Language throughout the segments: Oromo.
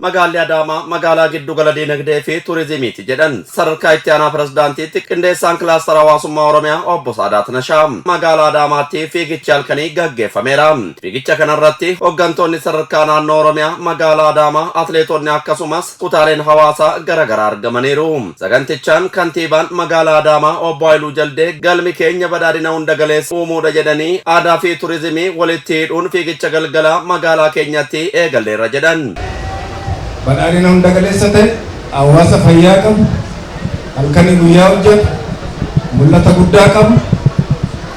Magaalli Adaamaa magaalaa giddugala diinagdee fi turizimiiti jedhan sadarkaa itti aanaa pirezidaantiitti qindeessaan kilaastara hawaasummaa Oromiyaa obbo Saadaat Nashaa. Magaalaa Adaamaatti fiigichi halkanii gaggeeffameera. Fiigicha kanarratti hooggantoonni sadarkaa naannoo Oromiyaa, magaalaa Adaamaa, atleetonni akkasumas kutaaleen hawaasaa garaagaraa argamaniiru. Sagantichaan kantiibaan magaalaa Adaamaa obbo Haayiluu Jaldee galmi keenya badhaadhina hunda galeessa uumuudha jedhanii aadaa fi turizimii walitti hidhuun fiigicha galgalaa magaalaa keenyatti eegalleerra jedhan. Badhaadhina hunda galeessa ta'e, hawaasa fayyaa qabu, halkanii guyyaa hojjetu, mul'ata guddaa qabu,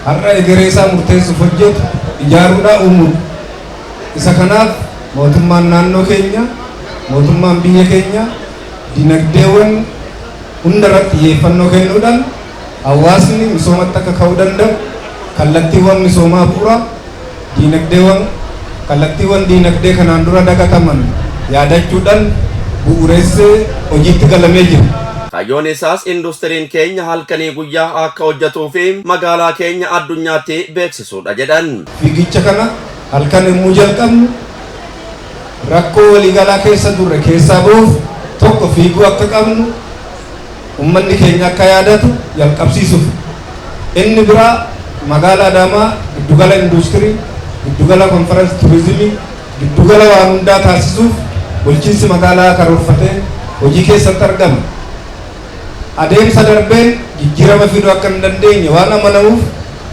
har'a egeree isaa murteessuuf hojjetu ijaaruudhaa uumuudha. Isa kanaaf mootummaan naannoo keenya, mootummaan biyya keenya dinagdeewwan hunda irratti xiyyeeffannoo kennuudhaan hawaasni misoomatti akka ka'uu danda'u kallattiiwwan misoomaa bu'uuraa diinagdeewwan kallattiiwwan diinagdee kanaan dura dagataman yaadachuudhaan bu'uureessee hojiitti galamee jira. Kaayyoon isaas industiriin keenya halkanii guyyaa akka hojjetuu fi magaalaa keenya addunyaatti beeksisuudha jedhan. Fiigicha kana halkan yommuu jalqabnu rakkoo waliigalaa keessa turre keessaa bahuuf tokko fiiguu akka qabnu uummanni keenya akka yaadatu jalqabsiisuuf. Inni biraa magaalaa Adaamaa giddugala industirii, giddugala konferensi turizimii, giddugala waan hundaa taasisuuf bulchiinsi magaalaa karoorfatee hojii keessatti argama. Adeemsa darbeen jijjiirama fiduu akka hin dandeenye waan amanamuuf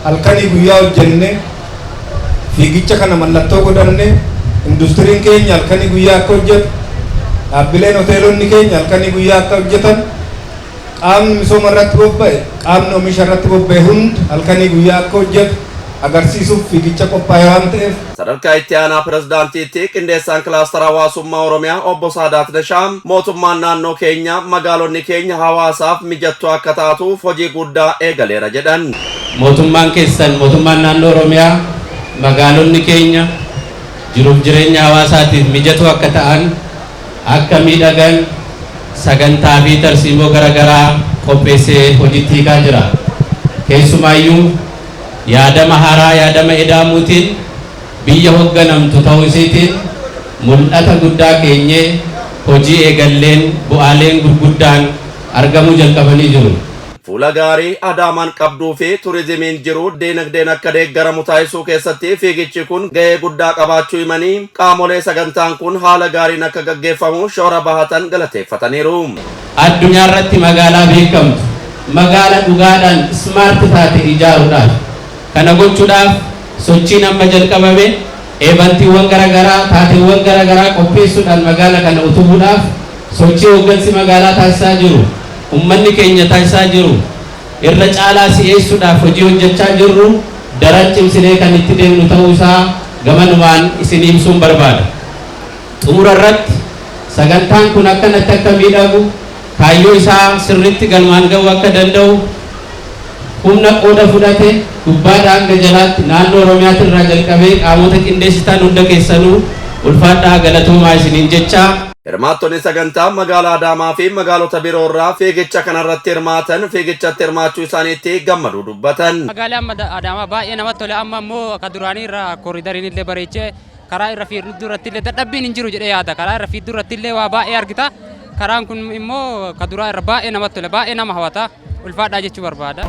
halkanii guyyaa hojjennee fiigicha kana mallattoo godhannee industiriin keenya halkanii guyyaa akka hojjetu, dhaabbileen hoteelonni keenya halkanii guyyaa akka hojjetan, qaamni misooma irratti bobba'e, qaamni oomisha irratti bobba'e hundi halkanii guyyaa akka hojjetu agarsiisuuf fiigicha qophaa'e waan ta'eef. Sadarkaa itti aanaa pirezidaantiitti qindeessaan kilaastara hawaasummaa Oromiyaa obbo Saadaat Nashaa mootummaan naannoo keenya magaalonni keenya hawaasaaf mijattuu akka taatuuf hojii guddaa eegaleera jedhan. Mootummaan keessan, mootummaan naannoo Oromiyaa, magaalonni keenya jiruuf jireenya hawaasaatiif mijatoo akka ta'an, akka miidhagan sagantaa fi tarsiimoo garaagaraa qopheessee hojiitti hiikaa jira. Keessumaayyuu yaadama haaraa yaadama ida'amuutiin biyya hoogganamtu ta'uu isiitiin mul'ata guddaa keenyee hojii eegalleen bu'aaleen gurguddaan argamuu jalqabanii jiru. Fuula gaarii Adaamaan qabduu fi turizimiin jiru diinagdeen akka deeggaramu taasisuu keessatti fiigichi kun gahee guddaa qabaachuu himanii qaamolee sagantaan kun haala gaariin akka gaggeeffamu shoora bahatan galateeffataniiru. Addunyaa irratti magaalaa beekamtu, magaala dhugaadhaan smart taate ijaaruudhaaf, kana gochuudhaaf sochiin amma jalqabame eebantiiwwan garaagaraa, taateewwan garaagaraa qopheessuudhaan magaala kana utubuudhaaf sochii hooggansi magaalaa taasisaa jiru, ummanni keenya taasisaa jiru irra caalaa si'eessuudhaaf hojii hojjechaa jirru daran cimsinee kan itti deemnu ta'uu isaa gamanumaan isin ibsuun barbaada. Xumura irratti sagantaan kun akkanatti akka miidhagu, kaayyoo isaa sirriitti galmaan ga'uu akka danda'u humna qooda fudhate gubbaadhaa hanga jalaatti naannoo Oromiyaatti irraa jalqabee qaamota qindeessitan hunda keessanuu ulfaadhaa galatoomaa isiniin jechaa. Hirmaattonni sagantaa magaalaa Adaamaa fi magaalota biroo irraa fiigicha kanarratti hirmaatan fiigichatti hirmaachuu isaaniitti gammaduu dubbatan. Magaalaan Adaamaa baay'ee namatti tole. Amma immoo akka duraanii irraa kooriidariin illee bareechee karaa irra fiigduu irratti illee dadhabbiin hin jiru jedhee yaada. Karaa irra fiigduu irratti illee waa baay'ee argita. Karaan kun immoo ka duraa irra baay'ee namatti tole, baay'ee nama hawwata. Ulfaadhaa jechuu barbaada.